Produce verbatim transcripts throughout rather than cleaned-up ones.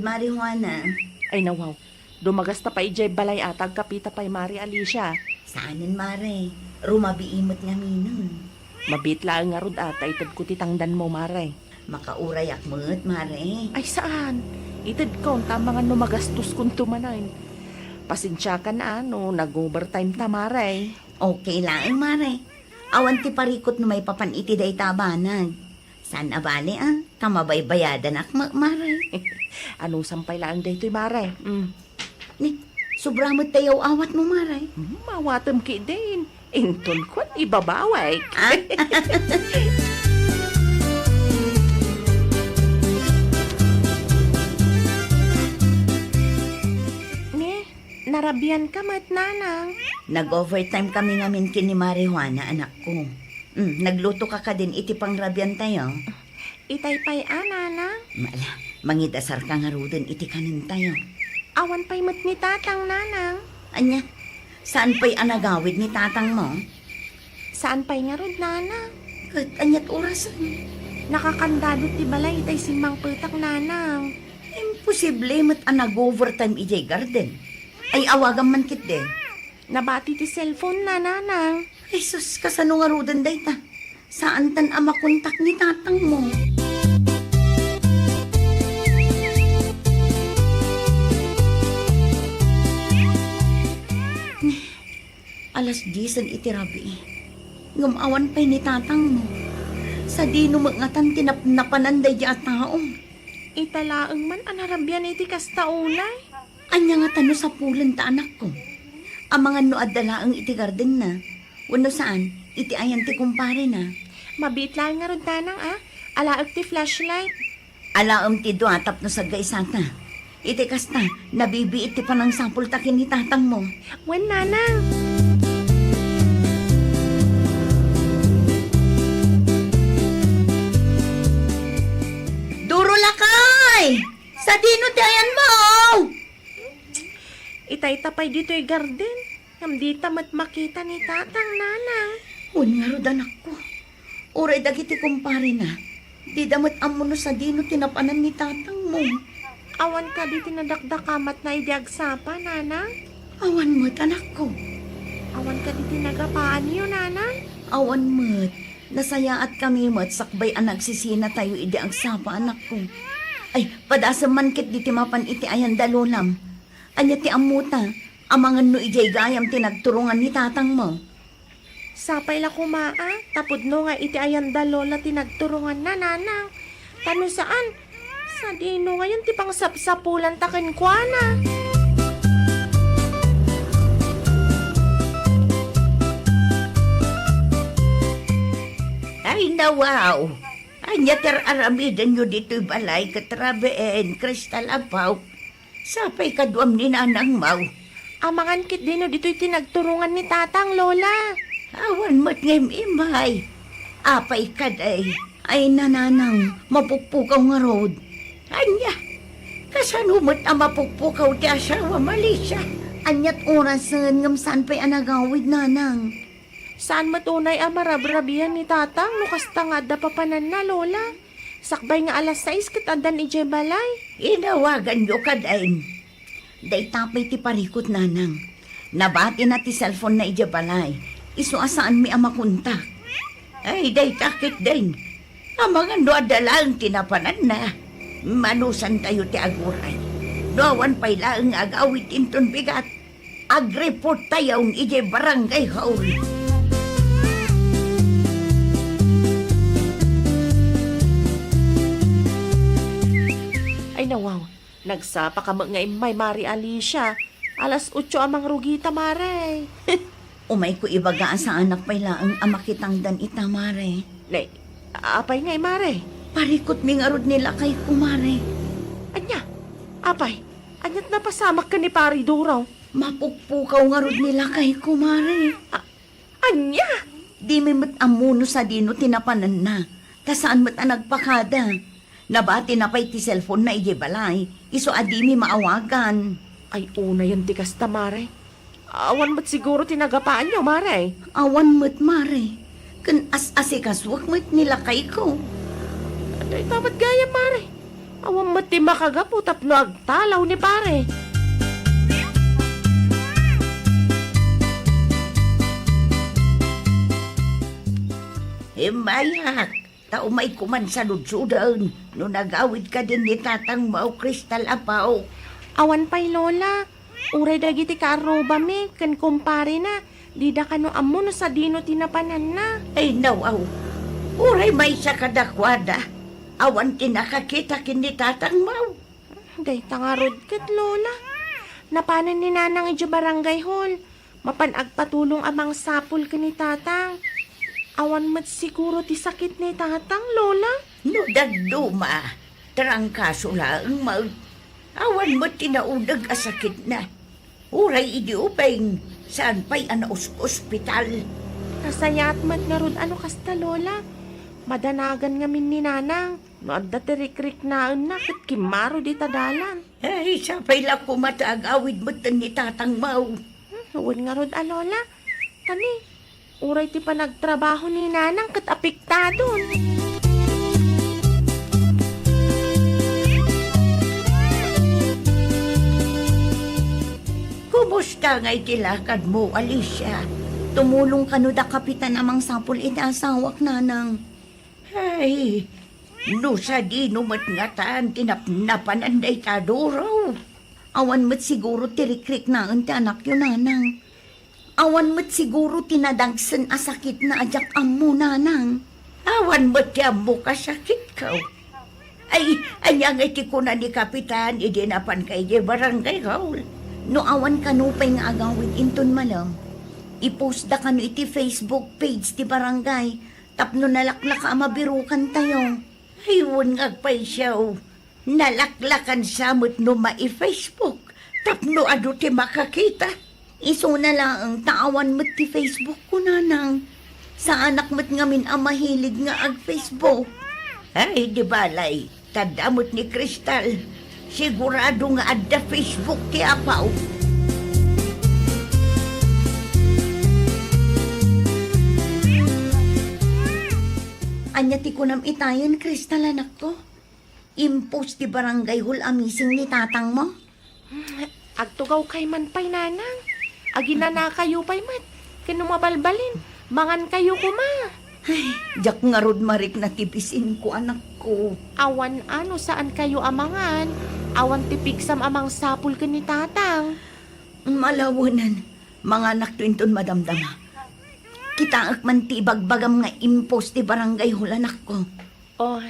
Mari Juana. Ay, nawaw. Dumagasta pay idiay balay a ta agkapita pay Mari Alicia. Saanen, Mare. Rumabii met ngaminen. Mabiit laeng ngarud a ta itedko ti tangdanmo, Mare. Makaurayak met, Mare. Ay, saan. Itedko, ta amangan no magastos kunto manen. Pasensiakan a no nag-overtime ta, Mare. Okay laeng, Mare. Awan ti parikut no maipapan iti dayta a banag. Saan a bale, a? Ta mabaybayadanak met, Mare. Anusam pay laeng daytoy, Mare. Mm. Ni, sobra met ti yaw-awatmo, Mare. Mm, awatem ketdin. Inton kuan, ibabawek. Ah? Ni, narabianka met, Nanang. Nag-overtime kami ngamin ken ni Mare Juana, anakko. Mm, naglutoka kadin iti pangrabiantayo? Itay pay a, Nanang. Ala, mangidasarka ngaruden iti kanentayo. Awan pay met ni Tatang, Nanang. Ania? Saan pay a nagawid ni Tatangmo? Saan pay ngarud, Nanang. Ket aniat orasen? Nakakandado ti balay itay simmangpetak, Nanang. Imposible met a nag-overtime idiay garden. Ay, awagam man ketdi. Nabati ti cellphone na, Nanang. Ay sus, kasano ngaruden dayta? Saantan a makontak ni Tatangmo. Alas diesen iti rabii. Ngem awan pay ni Tatangmo. Sadino met ngatan ti napnapanan daydi a tao? Ita laeng man a narabian iti kasta unay. Ania ngata no sapulenta, anakko? Amangan no adda laeng iti gardenna, wenno saan, iti ayan ti kumparena. Mabiit laeng ngarud, Nanang, a. Alaek ti flashlight. Alaem ti dua tapno saggaysaka. Iti kasta, nabibiit ti panangsapulta ken ni Tatangmo. Wen, Nanang. Duro, lakay! Sadino ti ayanmo? Itay ta pay ditoy garden, ngem dita met makita ni Tatang, Nanang. Wen ngarud, anakko. Uray dagiti kumparena, dida met ammo no sadino ti napanan ni Tatangmo. Awan kadi ti nadakdakamatna idi agsapa, Nanang? Awan met, anakko. Awan kadi ti nagapaanyo, Nanang? Awan met. Nasayaatkami met sakbay a nagsisinatayo idi agsapa, anakko. Ay, padasem man ketdi ti mapan iti ayanda, lolam. Ania ti ammota? Amangan no idiay gayam ti nagturongan ni Tatangmo. Sapay la koma a, ta pudno nga iti ayanda, lola, ti nagturonganna, Nanang. Ta no saan, sadino ngayon ti pangsapsapulanta kenkuana? Ay, nawaw! Ania ti ar-aramidenyo ditoy balay ket rabien, Crystal, Apo? Sapay kaduam ni Nanangmo. Amangan ketdino ditoy ti nagturongan ni Tatang, Lola. Awan met nga im-immay. Apay kadi? Ay, Nanang, mapukpukaw ngarud. Ania? Kasano met a mapukpukaw ti asawam, Alicia? Aniat orasen ngem saan pay a nagawid, Nanang? Saan met unay a marabrabian ni Tatang no kasta nga adda papananna, Lola? Sakbay nga alas sais ket addan idiay balay. Inawaganyo kadin. Dayta pay ti parikut, Nanang. Nabatina ti cellphone-na idiay balay. Isu a saanmi a makontak. Ay, dayta ketdin. Amangan no adda laeng ti napananna. Manusantayo ti aguray. No awan pay laeng nga agawid inton bigat, agreport tayon idiay barangay hall. Ay, nawaw. Nagsapaka met nga immay, Mare Alicia. Alas otso a mangrugita, Mare. Umayko ibaga a saanak pay laeng a makitangdan ita, Mare. Nay, apay ngay, Mare? Parikutmi ngarud ni lakayko, Mare. Ania? Apay, aniat napasamak ken ni Pari Duro? Mapukpukaw ngarud ni lakayko, Mare. A-, ania? Dimi met ammo no sadino ti napananna, ta saan met a nagpakada. Nabatina pay ti cellphone-na idiay balay, isu a dimi maawagan. Ay, unayen ti kasta, Mare. Awan met siguro ti nagapaanyo, Mare. Awan met, Mare. Ken as-asikasuek met ni lakayko. Dayta met gayam, Mare. Awan met ti makagapu tapno agtalaw ni pare. Immayak, ta umayko man saludsuden no nagawid kadin ni tatangmo, Crystal, apo. Awan pay, Lola. Uray dagiti kaarrubami ken kumparena, dida kano ammo no sadino ti napananna. Ay, nawaw. Uray maysa kadakuada, awan ti nakakita ken ni tatangmo. Dayta ngarud ket, Lola. Napanen ni Nanang idiay barangay hall. Mapan agpatulong a mangsapul ken ni Tatang. Awan met siguro ti sakit ni Tatang, Lola? No dadduma, trangkaso laeng met. Awan met ti nauneg a sakitna. Uray idi ubing, saan pay a naus-ospital. Nasayaat met ngarud a no kasta, Lola. Madanagan ngamin ni Nanang no adda ti rikriknaenna ket kimmaro dita dalan. Ay, sapay la koma ta agawid metten ni tatangmo. Hmm, wen ngarud a, Lola. Kani, uray ti panagtrabaho ni Nanang ket apektadon. Kumusta ngay ti lakadmo, Alicia? Tumulong kano da Kapitan a mangsapul iti asawak, Nanang? Ay, no sadino met ngatan ti napnapanan dayta a duraw? Awan met siguro ti rikriknaen ti anakyo, Nanang. Awan met siguro ti nadagsen a sakitna a diak ammo, Nanang. Awan met ti ammo a sakitko. Ay, ania ngay ti kuna ni Kapitan idi napanka idiay barangay hall? No awan kano pay nga agawid inton malem, i-post da kano iti Facebook page ti barangay tapno nalaklaka a mabirukantayo. Ay, wen nga agpayso, nalaklakan sa met no mai-Facebook tapno adu ti makakita. Isuna laeng ta awan met ti Facebook ko, Nanang. Saanak met ngamin a mahilig nga ag-Facebook. Ay, di balay, ta adda met ni Crystal. Sigurado nga adda Facebook ti apaw. Ania ti kunam itayen, Crystal, anakko? Impost ti barangay hall a missing ni tatangmo? Agtugawkay man pay, Nanang. Aginanakayo pay met. Ken no mabalbalin, mangankayo koma. Ay, diak ngarud marikna ti bisinko, anakko. Awan a no saankayo a mangan. Awan ti pigsam a mangsapul ken ni Tatang. Malawenen, manganakto inton madamdama. Kitaek man ti ibagbagam nga impost ti barangay hall, anakko. Oh,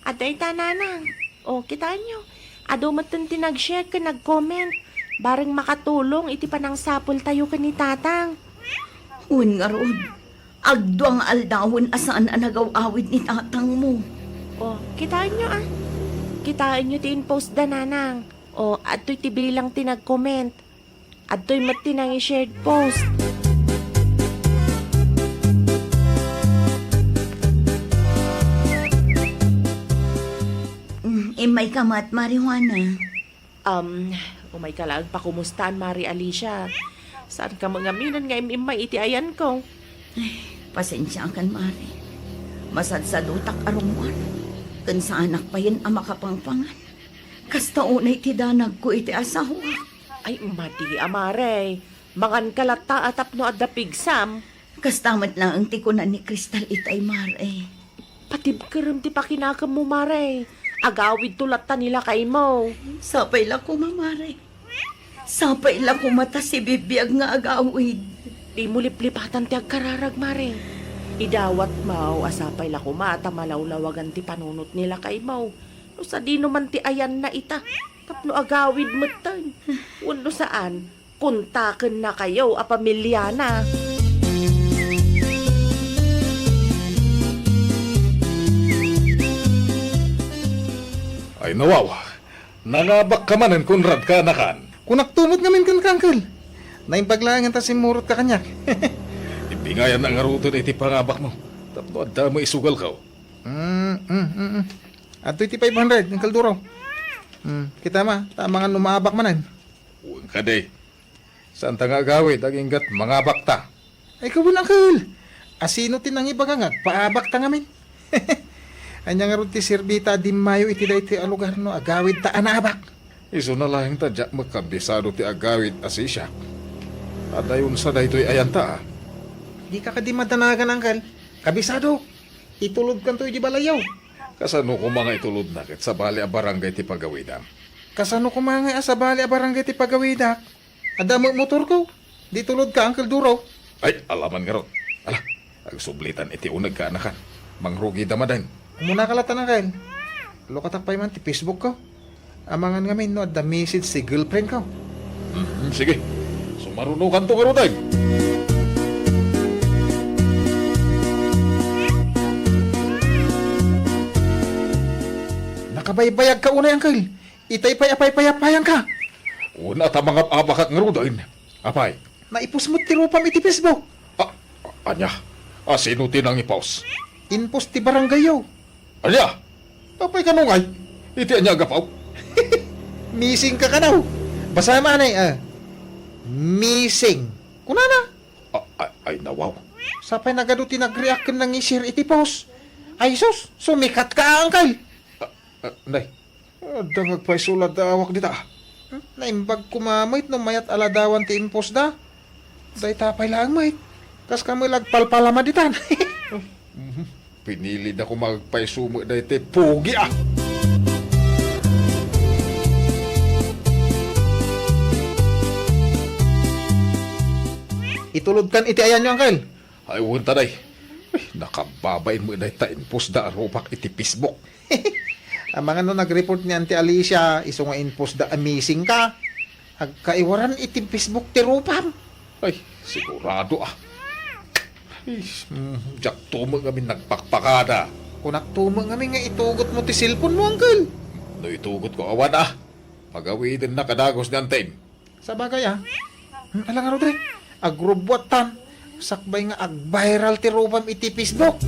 adda ita, Nanang. O, kitaenyo. Adu metten ti nag-share ken nag-comment. Bareng makatulong iti panangsapultayo ken ni Tatang. Wen ngarud, agdua nga aldawen a saan a nagaw-awid ni tatangmo. O, kitaenyo, a. Kitaenyo ti in-post da, Nanang. O, adtoy ti bilang ti nag-comment. Adtoy met ti nangi-shared post. Mm, immayka met, Mari Juana. Um, umayka laeng pakumustaen, Mari Alicia. Saanka met ngaminen nga im-immay iti ayanko? Ay, pasensiakan, Mari. Masadsadutak a rummuar. Ken saanak payen a makapangpangan. Kasta unay ti danagko iti asawak. Ay, madi a, Mare. Manganka latta a tapno adda pigsam. Kasta met laeng ti kuna ni Crystal itay, Mare. Patibkerem ti pakinakemmo, Mare. Agawidto latta ni lakaymo. Sapay la koma, Mare. Sapay la koma ta sibibiag nga agawid. Dimo liplipatan ti agkararag, Mare. Idawatmo a sapay la koma ta malawlawagan ti panunot ni lakaymo. No sadino man ti ayanna ita, tapno agawid metten. Wenno saan, kontakennakayo a pamiliana. Ay, nawaw. Nangabakka manen, Conrad, kaanakan. Kunakto met ngamin kenka, Uncle. Naimbag laengen ta simmurotka kaniak. Ibingayannak ngaruden iti pangabakmo tapno adda met isugalko. Mm, mm, mm, mm. Adtoy ti five hundred, Uncle Duro. Mm, kitam a, ta amangan no maabak manen. Wen kadi. Saanta nga agawid, agingga't mangabakta. Ay, kawen, Uncle. Asino ti nangibaga nga agpaabakta ngamin? Ania ngarud ti serbita a dimmayo iti daytoy a lugar no agawidta a naabak? Isuna laeng ta diak met kabisado ti agawid a sisiak. Adayon sa daytoy ayanta, a. Dika kadi madanagan, Angkel. Kabisado. Itulodkanto iti balayyo. Kasano koma nga itulodna ket sabali a barangay ti pagawidam? Kasano koma nga a sabali a barangay ti pagawidak? Adda met motorko. Di tulodka, Uncle Duro. Ay, alaman ngarud. Ala, agsublitan iti uneg kaanakan. Mangrugida manen. Umuna ka latta, Uncle. Lukatak pay man ti Facebook ko. Amangan ngamin no adda message ti girlfriend ko. Mhm, sige. Sumarunokanto ngaruden. Nakabaybayag ka unay, Uncle. Itay pay a paypayapayanka. Una ta mangab-abakak ngaruden. Apay? Naipos met ti rupam iti Facebook. A-, ania? A, sino ti nangipos? Inpos ti barangayyo. Ania? Apay kano ngay? Iti ania a gapu? Missing ka kano. Basta manen, a. Missing. Kunana. A-, ay, ay, nawaw. Sapay nagadu ti nag-react ken nangi-share iti post. Ay sus, sumikat ka, Uncle. A, a, nay, adda nga agpayso a ladawak dita. Hmm? Naimbag koma met no mayat a ladawan ti impostda. Dayta pay laeng met. Kas kami la agpalpalama ditan. Mhm. Pinilida koma agpayso met daytoy pogi a. Itulodkan iti ayanyo, Uncle. Ay, wen ta, day. Ay, nakababain met dayta impostda a rupak iti Facebook. Amangan no nag-report ni Auntie Alicia, isu nga impostda a missing ka. Agkaiwaran iti Facebook ti rupam. Ay, sigurado a. Ay, mm, diakto met ngamin nagpakpakada. Kunakto met ngamin nga itugotmo ti cellphone mo, Uncle. No itugotko, awan a. Pagawidennak a dagus ni Antim. Sabagay a. Hmm, ala ngarud, Rodri. Agrubbuattan. Sakbay nga ag-viral ti rupam iti Facebook.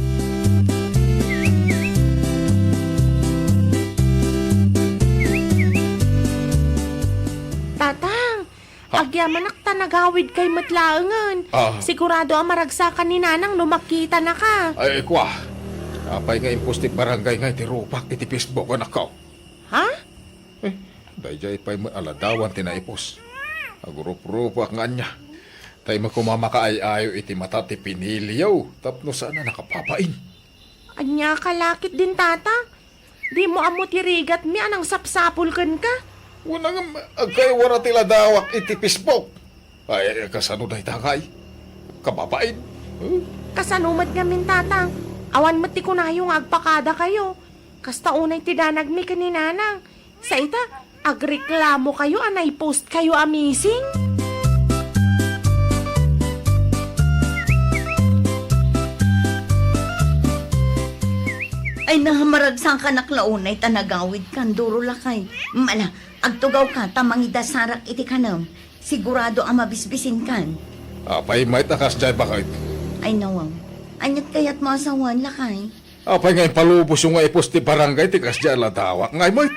Tatang, ha? Agyamanak ta nagawidkay met laengen. Ah. Sigurado a maragsakan ni Nanang no makitanaka. Ay, kua. Apay nga impos ti barangay nga iti rupak iti Facebook, anakko? Ha? Eh, daydiay pay met a ladawan ti naipos. Agruprupak nga ania. Tay met koma makaay-ayo iti mata ti piniliyo tapno saan a nakababain. Ania ka lakit din, Tata? Dimo ammo ti rigatmi a nangsapsapul kenka? Wen ngem, agkaiwara ti ladawak iti Facebook. Ay, ay, kasano dayta ngay? Kababain? Huh? Kasano met ngamin, Tata? Awan met ti kunayo nga agpakadakayo. Kasta unay ti danagmi ken ni Nanang. Sa ita, agreklamokayo a naipost kayo a missing? Ay, na, maragsakan a la unay ta nagawidkan, Duro, lakay. Mala, agtugawka ta mangidasarak iti kanem. Sigurado a mabisbisinkan. Apay met a kasdiay, baket? Ay, nawaw. Aniat kayatmo a sawen, lakay? Apay nga impalubosyo nga ipos ti barangay ti kasdiay a ladawak ngay met?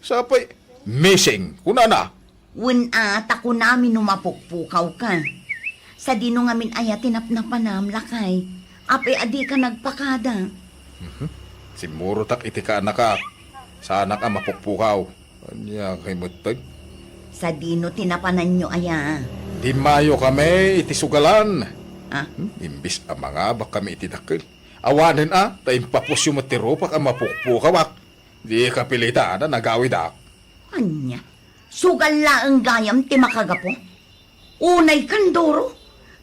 Sapay, missing, kunana. Wen a, ta kunami no mapukpukawka. Sadino ngamin aya ti napnapanam, lakay? Apay a dika nagpakada? Mhm. Simmurotak iti kaanakak. Saanak a mapukpukaw. Ania kay metten? Sadino ti napananyo aya? Dimmayo kami iti sugalan. Ah? Hmm, imbis a mangabak kami iti dakkel. Awanen a, ta impapusyo met ti rupak a mapukpukawak. Di kapilitan a nagawidak. Ania? Sugal laeng gayam ti makagapu? Unay kan, Doro,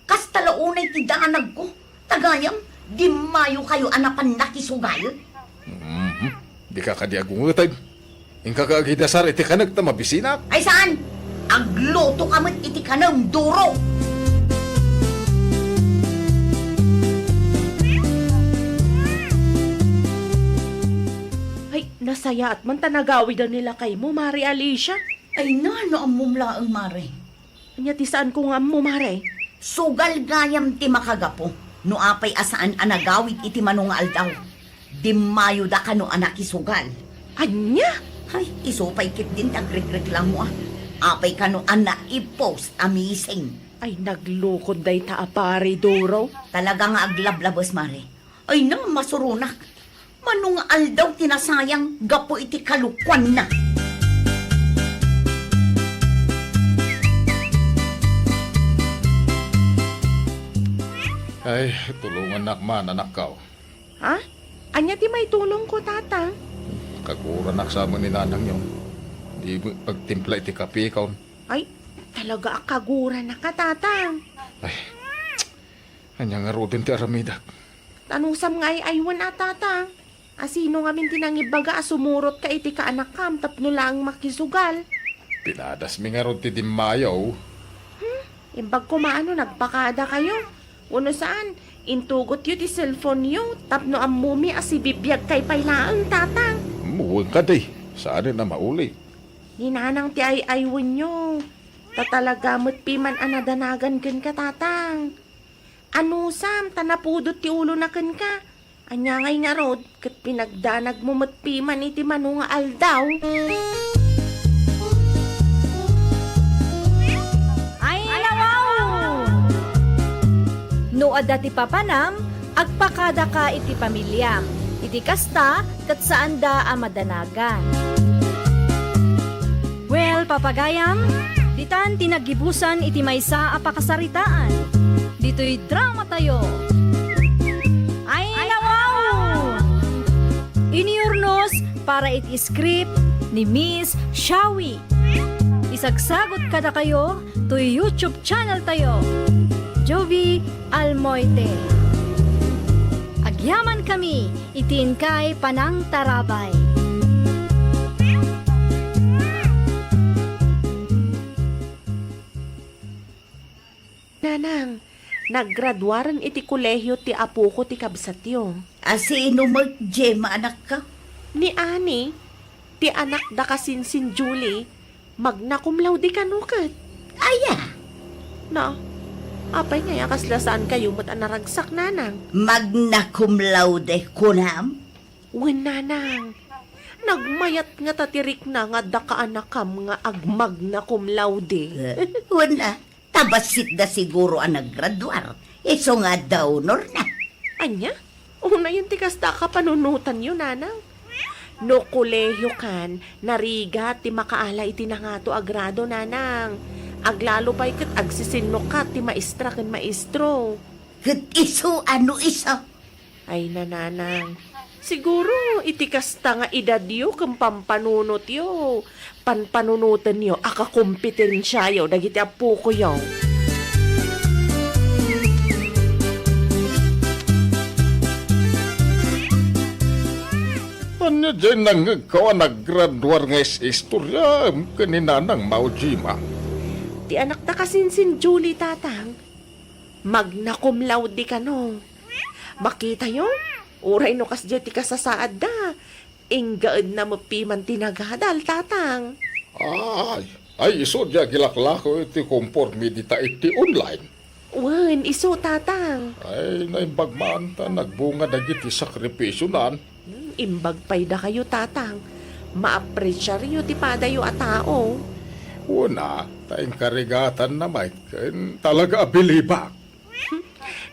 kasta la unay ti danagko. Ta gayam, dimmayo kayo a napan nakisugal. Mhm. Dika kadi agungeted. Inka ka agidasar iti kanek ta mabisinak. Ay saan! Agluto ka met iti kanem, Doro! Ay, nasayaat man ta nagawiden ni lakaymo, Mare Alicia. Ay na, no ammom laeng, Mare. Ania ti saanko nga ammo, Mare? Sugal gayam ti makagapu no apay a saan a nagawid iti mano nga aldaw. Dimmayoda kano a nakisugal. Ania? Ay, isu pay ketdin ti agrekreklamo a. Apay kano a naipost a missing. Ay, naglukod dayta a pare, Doro. Talaga nga aglablabes, Mare. Ay na, masuronak. Mano nga aldaw ti nasayang gapu iti kalokuanna. Ay, tulongannak man, anakko. Ha? Ania ti maitulongko, Tatang? Kaguranak sa met ni nanangyo. Di met pagtimpla iti kapekon. Ay, talaga a kaguranaka, Tatang. Ay, ania ngaruden ti aramidek? Tanusam nga ay-aywan a, Tatang. A sino ngamin ti nangibaga a sumurotka iti kaanakkam tapno laeng makisugal? Pinadasmi ngarud ti dimmayo. Hmm? Imbag koma no nagpakadakayo. Wenno saan, intugotyo ti cellphone-yo tapno ammomi a sibibiagkay pay laeng, Tatang. Wen kadi, saanen a mauli. Ni Nanang ti ay-aywenyo. Ta talaga met piman a nadanagan kenka, Tatang. Anusam, ta napudot ti ulona kenka. Ania ngay ngarud, ket pinagdanagmo met piman iti mano nga aldaw? Ay, nawaw! No adda ti papanam, agpakadaka iti pamiliam. Iti kasta, ket saanda a madanagan. Well, papagayam, ditan ti naggibusan iti maysa a pakasaritaan. Ditoy dramatayo. Ay, nawaw! Iniurnos para iti script ni Miss Shawi. Isagsagut kadakayo toy YouTube channel tayo, Jovi Almoite. Agyaman kami iti inkay panangtarabay. Nanang, naggraduaren iti kolehio ti apoko ti kabsatyo. A sino met, Gemma, anakko? Ni Ani, ti anak da Kasinsin Julie, magna cum laude kano ket. Aya? Na, apay ngay a kasla saan kayo met a naragsak, Nanang? Magna cum laude, kunam? Wen, Nanang. Nagmayat ngata ti rikna nga adda kaanakam nga agmagna cum laude. Eh, wen a, ta bassitda siguro a naggraduar. Isu nga adda honorna. Ania? Unayen ti kasta a kapanunotanyo, Nanang. No kolehio kan, narigat ti makaala iti nangato a grado, Nanang. Aglalo pay ket agsisinnukat ti maestra ken maestro. Ket isu a no isu? Ay, Nanang. Siguro, iti kasta nga edadyo ken pampanunotyo, panpanunotenyo a kakompetensiayo dagiti appokoyo. Ania diay nangngegko a naggraduar nga is-istoriam ken ni Nanang Maujima? Ti anak da Kasinsin Julie, Tatang. Magna cum laude kano. Makitayo, uray no kasdiay ti kasasaadda, inggaedna met piman ti nagadal, Tatang. Ay, ay, isu diay agilaklako iti konforme dita iti online. Wen, isu, Tatang. Ay, naimbag man ta nagbunga dagiti sakrifisionan. Hmm, imbag pay dakayo, Tatang. Maapresiaryo ti padayo a tao. Wen a, ta inkarigatanna met ken talaga a bilibak.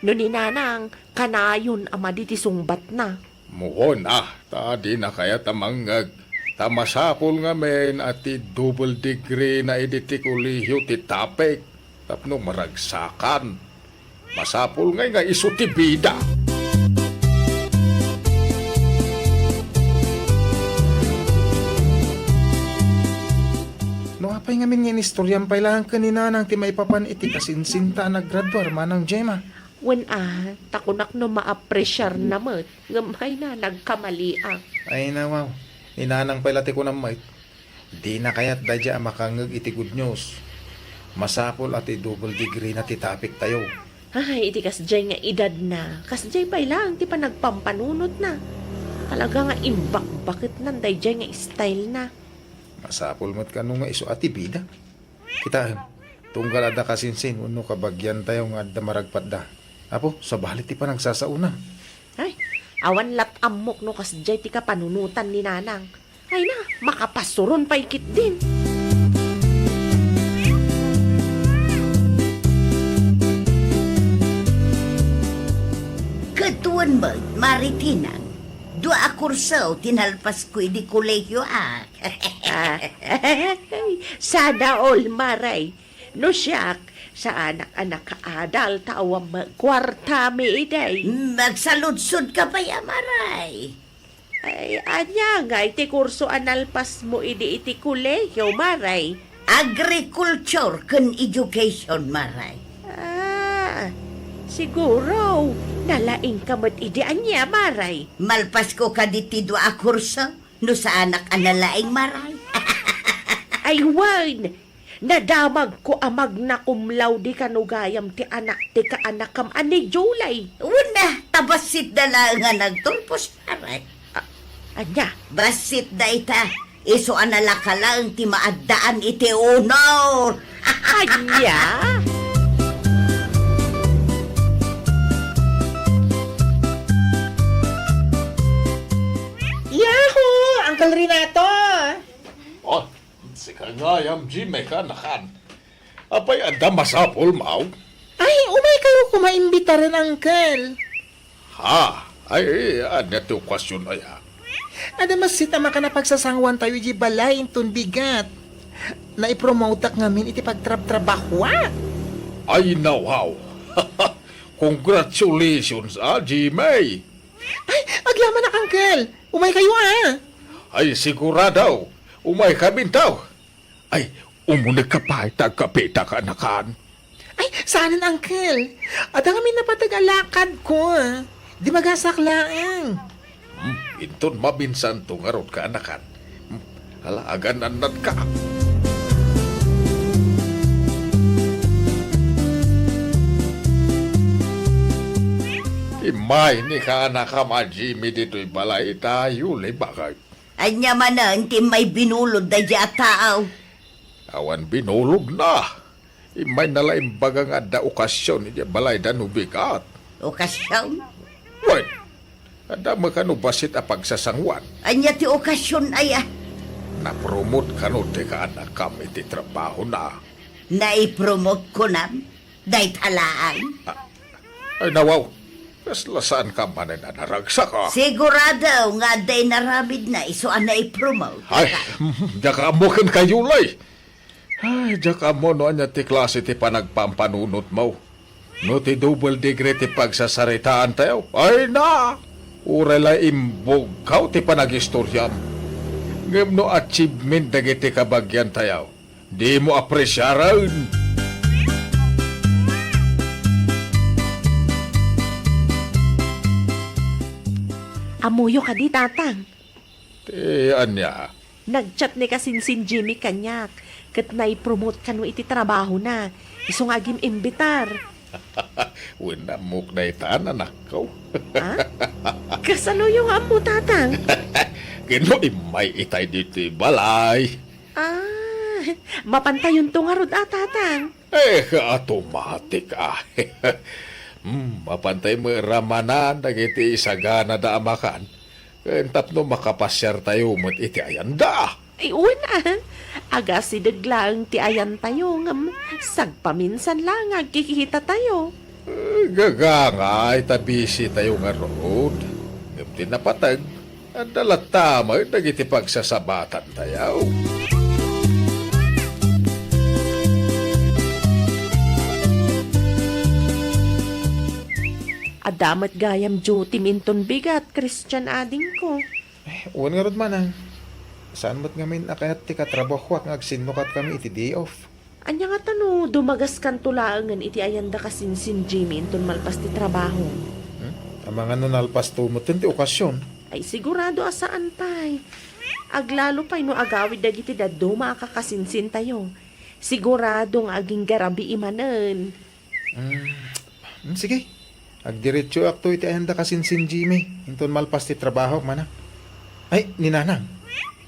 No ni Nanang, kanayon a madi ti sungbatna. Wen a, ta dina kayat a mangngeg. Ta masapul ngamin a ti double degree na idi ti kolehiyo ti topic tapno maragsakan. Masapul ngay nga isu ti bida. No apay ngamin nga inistoriam pay laeng ken ni Nanang ti maipapan iti kasinsinta a naggraduar, Manang Gemma? Wen a, ta kunak no maapresiarna met, ngem hayna, nagkamaliak. Ay, nawaw. Ni Nanang pay la ti kunam met. Dina kayat daydiay a makangngeg iti good news. Masapul a ti double degree na ti topic tayo. Ay, iti kasdiay nga edadna, kasdiay pay laeng ti panagpampanunotna. Talaga nga imbakbaketnan daydiay nga style na. Masapul met kano nga isu a ti bida. Kitaem, tunggal adda kasinsin wenno kabagiantayo nga adda maragpatda. Apo, sabali ti panagsasaona. Ay, awan lat ammok no kasdiay ti kapanunotan ni Nanang. Ay na, makapasuron pay ketdin. Ket wen met, Maritinang, Dua a kurso ti nalpasko idi kolehiyoak. Ah, sana all, Maray. No siak, saanak a nakaadal ta awan met kuartami idi. Agsaludsodka pay a, Maray. Ay, ania ngay ti kurso a nalpasmo idi iti kolehiyo, Maray? Agriculture ken education, Maray. Ah, siguro, nalaingka met idi ania, Maray? Malpasko kadi ti dua a kurso, no saanak a nalaing, Maray. Ay, wen! Nadamagko a magna cum laude kano gayam ti anak ti kaanakam a ni Julie. Wen a, ta bassitda laeng a nagturpos, Maray. Ah, ania? Bassit dayta, isu a nalaka laeng ti maaddaan iti unor. Ania? Yahoo! Uncle Renato! Oh, sika gayam, Jimmy, kaanakan. Apay, adda masapulmo? Ay, umaykayo koma imbitaren, Uncle. Ha? Ay, ania ti okasion aya? Adda massit a makan a pagsasanguantayo idiay balay inton bigat. Naipromoteak ngamin iti pagtrabtrabahoak. Ay, nawaw. Congratulations, ah, Jimmy. Ay, agyamanak, Uncle. Umaykayo, ah. Ay, sigurado. Umaykaminto. Ay, umunegka pay ta agkapita, kaanakan. Ay, saanen, Uncle. Adda ngamin napateg a lakadko, ah. Dimagasak laeng. Hmm, inton maminsanto ngarud, kaanakan. Hmm, ala, agan-annatka. Immay ni kaanakam a Jimmy ditoy balay ta Julie, bakit? Ania manen ti immay binulod daydiay a tao? Awan binulodna. Immayna la imbaga nga adda okasion idiay balayda no bigat. Okasion? Wen, adda met kano bassit a pagsasanguan. Ania ti okasion aya? Napromot kano ti kaanakam iti trabahona. Naipromot kunam? Dayta laeng? Ah, ay, nawaw. Kasla saanka manen a naragsak, ah. Sigurado nga adda inaramidna isu a naipromote. Ay, diak ammo kenka, Julie. Ay, diak ammo no ania ti klase ti panagpampanunotmo. No ti double degree ti pagsasaritaantayo, ay na! Uray la imbugkaw ti panagistoriam. Ngem no achievement dagiti kabagiantayo, dimo apresiaren. Ammoyo kadi, Tatang? Ti ania? Nag-chat ni kasinsin Jimmy kaniak, ket naipromote kano iti trabahona. Isu nga agim-imbitar. Wen, ammok dayta, anakko. Ha? Kasanoyo nga ammo, Tatang? Ken no immay itay ditoy balay. Ah, mapantayonto ngarud a, Tatang? Eh, automatic, ah. Hmm, mapantay met ramanan dagiti isaganada a makan. Ken tapno makapasiartayo met iti ayanda. Ay, wen, ah. Agasideg laeng ti ayantayo, ngem sagpaminsan la nga agkikitatayo. Eh, gagangay ta busy tayo ngarud. Ngem ti napateg, adda latta met dagiti pagsasabatantayo. Adda met gayam duty minton bigat, Christian, adingko. Eh, wen ngarud, manang. Saan met ngamin a kayat ti katrabahoak nga agsinnukatkami iti day off? Ania ngata no dumagaskanto laengen iti ayanda kasinsin Jimmy inton malpas ti trabaho? Hmm? Amangan no nalpasto metten ti okasion? Ay, sigurado a saan pay. Aglalo pay no agawid dagiti dadduma a kakasinsintayo. Sigurado nga agingga rabii manen. Mm, mm, sige. Agdiretsoakto iti ayanda kasinsin Jimmy, inton malpas ti trabaho, mana. Ay, ni Nanang.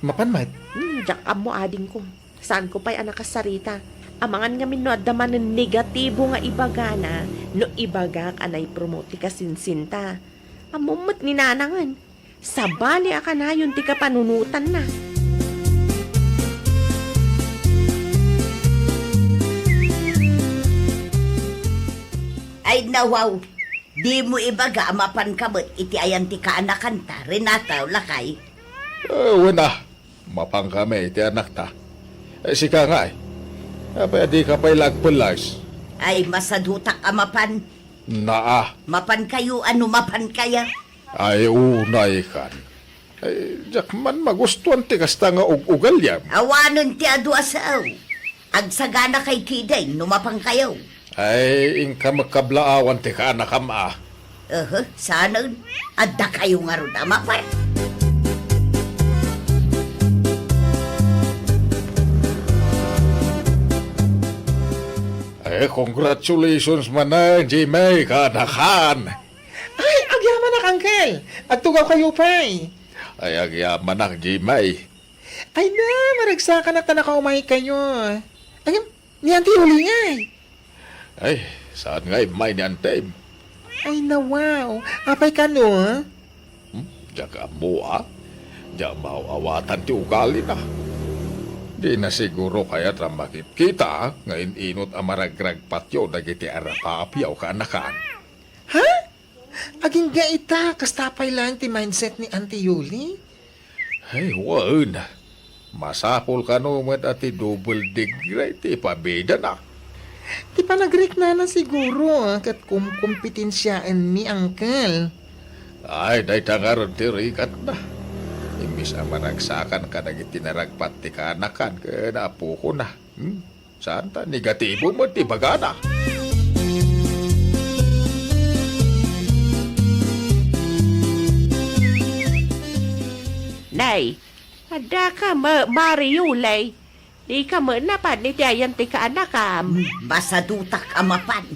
Mapan met? Hmm, diak ammo, adingko. Saanko pay a nakasarita. Amangan ngamin no adda manen negatibo nga ibagana no ibagak a naipromote ti kasinsinta. Ammom met ni Nanangen. Sabali a kanayon ti kapanunotanna. Ay, nawaw. Dimo ibaga a mapanka met iti ayan ti kaanakanta, Renato, lakay? Eh, wen a, mapankami iti anakta. Eh, sika ngay? Apay a dika pay la agpellas? Ay, masadutak a mapan. Naa. Mapankayo a no mapankayo? Ay, unay kan. Ay, diak man magustuan ti kasta nga ug-ugaliam. Awanen ti adu a sao. Agsaganakay kidin no mapankayo. Ay, inka met kablaawan ti kaanakam a. Aha, saanen. Addakayo ngarud a mapan. Ay, congratulations manen, Jimmy, kaanakan. Ay, agyamanak, Uncle. Agtugawkayo pay. Ay, agyamanak, Jimmy. Ay na, maragsakanak ta nakaumaykayo. Ay, ni Auntie Yuli ngay? Ay, saan nga immay ni Antem? Ay na, wow. Apay kano? Hmm? Diak ammo a. Diak maaw-awatan ti ugalina. Di na siguro kayat a makitkita nga in-inot a maragragpatyo dagiti arapaapyo kaanakan. Ha? Agingga ita, kasta pay laeng ti mindset ni Auntie Yuli? Ay, wen. Masapul kano met a ti double degree ti ipabidana. Ti panagriknana siguro, ah, ket kumkompetensiaenmi, Uncle. Ay, dayta ngarud ti rigatna. Imbes a maragsakan kadagiti naragpat ti kaanakan ken apokona. Hmm? Saan ta negatibo met ti bagana. Nay, adda ka, Ma-, Mario, lay. Di ka met napan iti ayan ti kaanakam. Hmm, masadutak a mapan.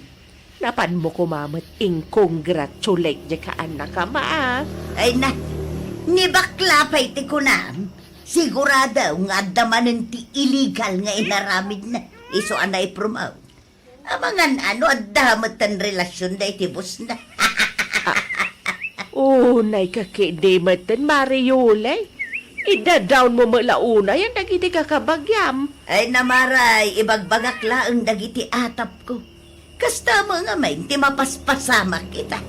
Napanmo koma met ing-congratulate diay kaanakam, a. Ay na, ni bakla pay ti kunam. Sigurado nga adda manen ti illegal nga inaramidna, isu a naipromote. Amangan ano, adda metten relasionda iti bossna. Ah, unay ka ketdi metten, Mare Yulay. Idadawnmo met la unay dagiti kakabagiam. Ay, Mare, ibagbagak laeng dagiti atapko. Kasta met ngamin ti mapaspasamak ita.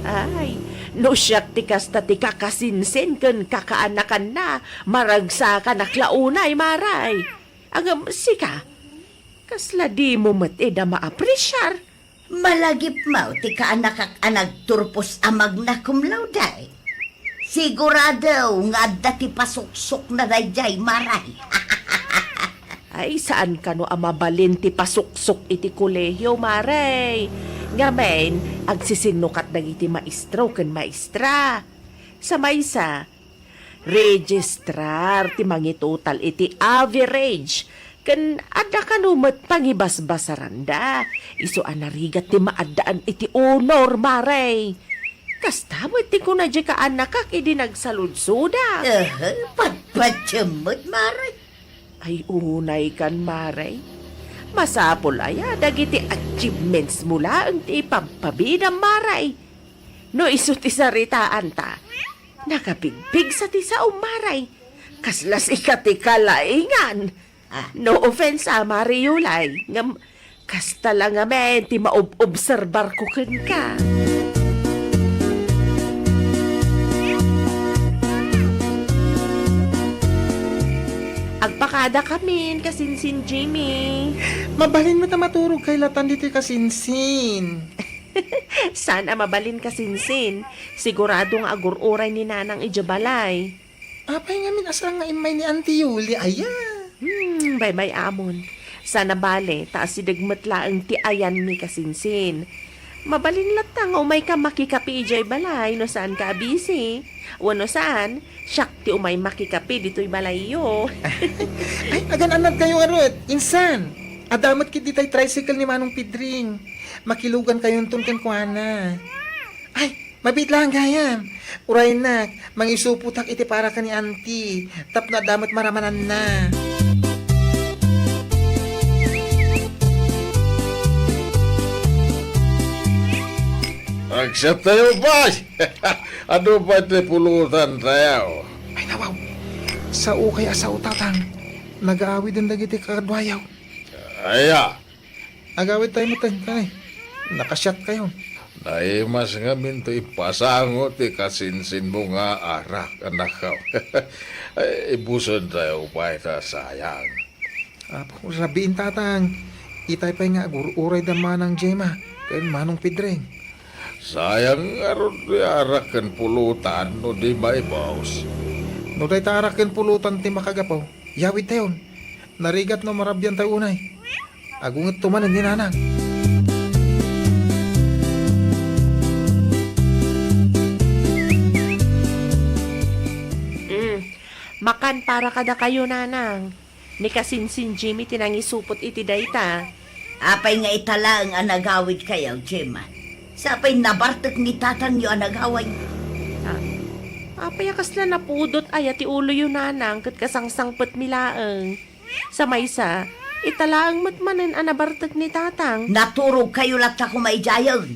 Ay, no siak ti kasta ti kakasinsin ken kakaanakanna, maragsakanak la unay, Mare. Ngem sika, kasla dimo met ida maapresiar? Malagipmo ti kaanakak a nagturpos a magna cum laude. Sigurado nga adda ti pasuksokna daydiay, Mare. Ay, saan kano a mabalin ti pasuksok iti kolehio, Mare. Ngamin, agsisinnukat dagiti maestro ken maestra. Sa maysa, registrar ti mangitotal iti average, ken adda kano met pangibasbasaranda. Isu a narigat ti maaddaan iti honor, Mare. Kasta met ti kuna diay kaanakak idi nagsaludsodak. Eh, patpatiem met, Mare. Ay, unay kan, Mare. Masapul aya dagiti achievementsmo laeng ti ipampabidam, Mare? No isu ti saritaanta, nakapigpigsa ti saom, Mare. Kasla sika ti kalaingan. Ah. No offense, a, Mare Yulay, ngem kasta la ngamin ti maob-obserbarko kenka. Agpakadakamin, kasinsin Jimmy. Mabalin met a maturogkay latan ditoy, kasinsin. Saan a mabalin, kasinsin. Sigurado nga agur-uray ni Nanang idiay balay. Apay ngamin a saan nga immay ni Auntie Yuli aya? Hmm, baybay-amon. Saan a bale, ta asideg met laeng ti ayanmi, kasinsin. Mabalin latta nga umayka makikape idiay balay no saanka a busy. Wenno saan, siak ti umay makikape ditoy balayyo. Ay, agan-annadkayo ngarud, insan. Adda met ketdi tay tricycle ni Manong Pedring. Makilugankayonton kenkuana. Ay, mabiit laeng gayam. Uraynak, mangisupotak iti para ken ni Auntie, tapno adda met maramananna. Agsiattayo pay! Adu pay ti pulutantayo? Ay, nawaw. Saokay a sao, Tatang. Nagaawiden dagiti kakaduayo. Aya? Agawidtayo metten, kanay. Nakasiatkayo. Naimas ngamin ti ipasango ti kasinsinmo nga arak, anakko. Ay, ibusentayo pay ta sayang. Apo, rabiin, Tatang. Itay pay nga agur-urayda Manang Gemma ken Manong Pedring. Sayang ngarud ti arak ken pulutan no di maibus. No dayta arak ken pulutan ti makagapu, yawidtayon. Narigat no marabiantayo unay. Agungetto manen ni Nanang. Mm. Makan para kadakayo, Nanang. Ni kasinsin Jimmy ti nangisupot iti dayta. Apay nga ita laeng a nagawidkayo, Gemma? Sapay nabartek ni tatangyo a nagaway. Ah, apay a kasla napudot aya ti uloyo, Nanang, ket kasangsangpetmi laeng? Sa maysa, ita laeng met manen a nabartek ni tatang. Naturogkayo latta koma idiayen.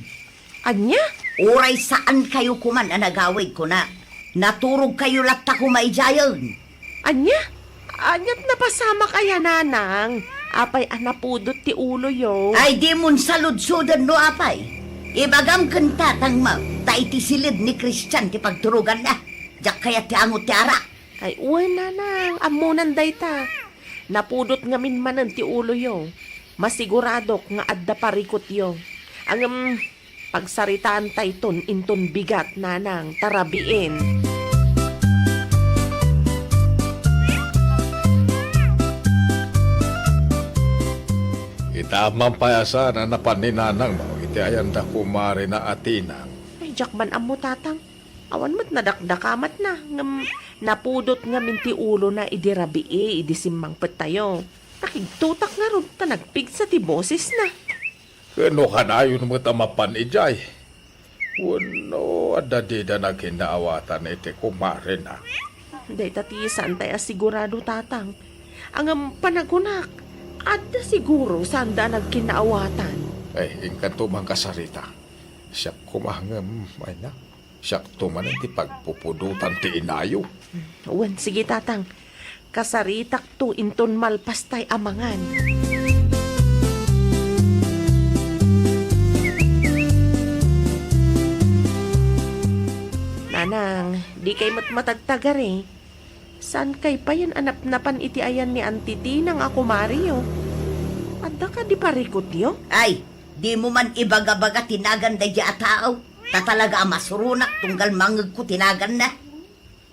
Ania? Uray saankayo koman a nagawid, kunak. Naturogkayo latta koma idiayen. Ania? Aniat napasamak aya, Nanang? Apay a napudot ti uloyo? Ay, dimon saludsoden no apay. Ibagam ken tatangmo, ta iti siled ni Christian ti pagturoganna. Diak kayat ti angot ti arak. Ay, wen, Nanang, ammonan dayta. Napudot ngamin manen ti uloyo. Masiguradok nga adda parikutyo. Ngem, pagsaritaantayton inton bigat, Nanang, ta rabiin. Ita man pay a saan a napan ni Nanangmo iti ayanda kumarena a Tinang. Ay, diak man ammo, Tatang. Awan met nadakdakamatna, ngem napudot ngamin ti ulona idi rabii idi simmangpettayo. Nakigtutak ngarud ta nagpigsa ti bosesna. Ken no kanayon met a mapan idiay? Wenno adda dida nakinnaawatan iti kumarena? Dayta ti saantay a sigurado, Tatang. Ngem panagunak, adda siguro saanda a nagkinnaawatan. Ay, inkanto man kasarita. Siak koma ngem, ay na. Siakto manen ti pagpupudotan ti inayo. Wen, sige, Tatang. Kasaritakto inton malpastay a mangan. Nanang, dikay met matagtagari. Saankay payen a napnapan iti ayan ni Auntie Tinang a kumariyo? Adda kadi parikutyo? Ay, dimo man ibagabaga ti nagan daydiay a tao. Ta talaga a masuronak tunggal mangngegko ti naganna.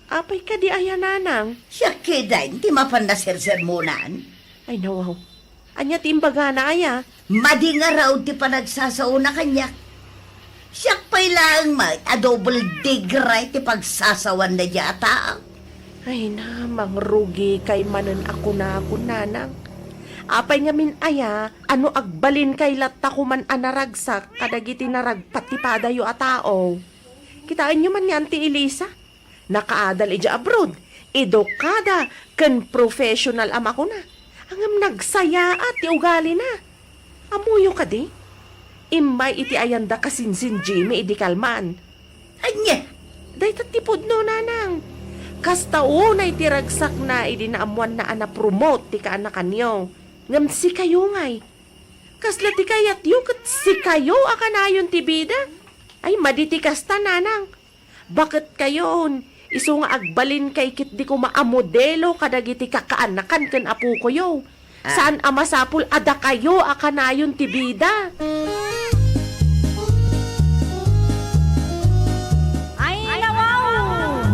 Apay kadi aya, Nanang? Siak ketdin ti mapan nasersermonan. Ay, nawaw. Ania ti imbagana aya? Madi ngarud ti panagsasaona kaniak. Siak pay laeng met a double degree ti pagsasawan daydiay a tao. Ay na, mangrugikay manen a kunakon, Nanang. Apay ngamin aya a no agbalinkay latta koman a naragsak kadagiti naragpat ti padayo a tao? Kitaenyo man ni Auntie Elisa, nakaadal idiay abroad, edukada ken professional a makuna. Ngem nagsayaat ti ugalina. Ammoyo kadi? Immay iti ayanda kasinsin Jimmy idi kalman. Ania? Dayta ti pudno, Nanang. Kasta unay ti ragsakna idi naammoanna a na-promote ti kaanakanyo. Ngem sikayo ngay, kasla ti kayatyo ket sikayo a kanayon ti bida? Ay, madi ti kasta, Nanang. Baketkayon, isu nga agbalinkay ketdi koma a modelo kadagiti kakaanakan ken apokoyo. Ah. Saan a masapul a dakayo a kanayon ti bida. Ay, nawaw!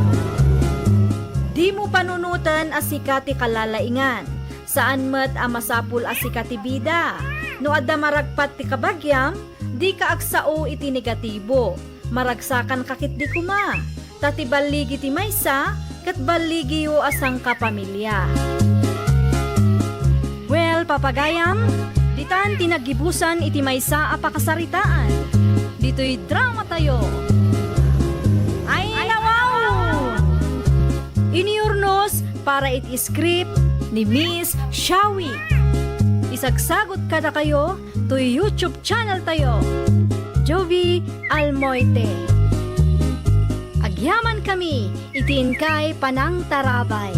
Dimo panunoten a sika ti kalalaingan. Saan met a masapul a sika ti bida. No adda maragpat ti kabagiam, dika agsao iti negatibo. Maragsakanka ketdi koma, ta ti balligi ti maysa ket balligiyo a sangkapamilia. Well, papagayam, ditan ti naggibusan iti maysa a pakasaritaan. Ditoy dramatayo. Ay, nawaw! Inurnos para iti script ni Miss Shawi. Isagsagot kadakayo toy YouTube channel tayo, Jovie Almoite. Agyamankami iti inkay panangtarabay.